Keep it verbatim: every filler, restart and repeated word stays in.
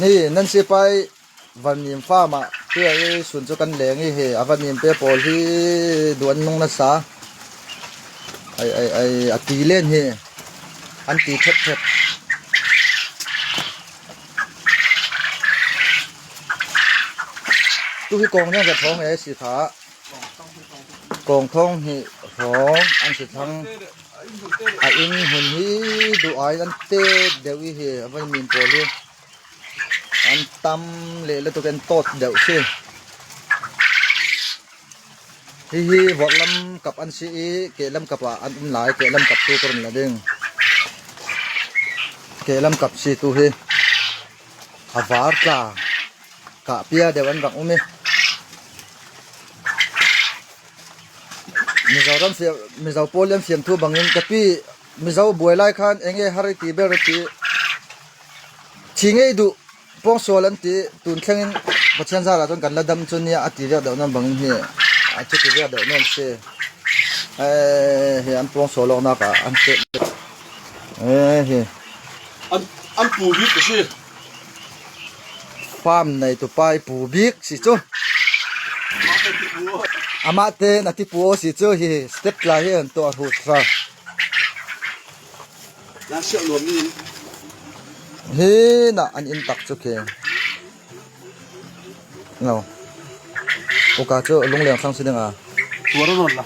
Ni nan sipai Van Mim farm ah tu a i sun cu kan leng i hi a Van Mim pe pawl hi duh an nung nasa. Ai, ai, ai, a ti len hi an ti thep thep. Tu hi kong nang ka thawng e si kha. Kong thawng hi hrawng an si thang. A inn hun hi duh ai an te deuh i hi a Van Mim pawl hi. An tam le le tuk an tawt deuh si. Hihi vawklam kap an si i kehlam kap ah an um lai, kehlam kap tu ka run la ding. Kehlam kap si tu hi a var tla kah pia deuh an rak um i. Mizoram fiam, Mizo pawl lian fiam thu bangin ka pi Mizo buai lai khan enge har i ti ber ti. Thi ngei duh pawngsual an ti tun thlengin Pathian zara cun kan la dam cu nia a ti vek deuh nan bangin hi a cu ti vek deuh nan si. Eh, hi an pawngsual awknak ah an tet. Eh, hi. An, an pu bik a si. Farm nei tu pai pu bik si cu. Amah te na ti pu aw si cu hi step tla hi an tuah a hrut hra. Hi na an inn tak cu khi. No. Uka cu lungleng thlang si ding a. Tuar nawn la.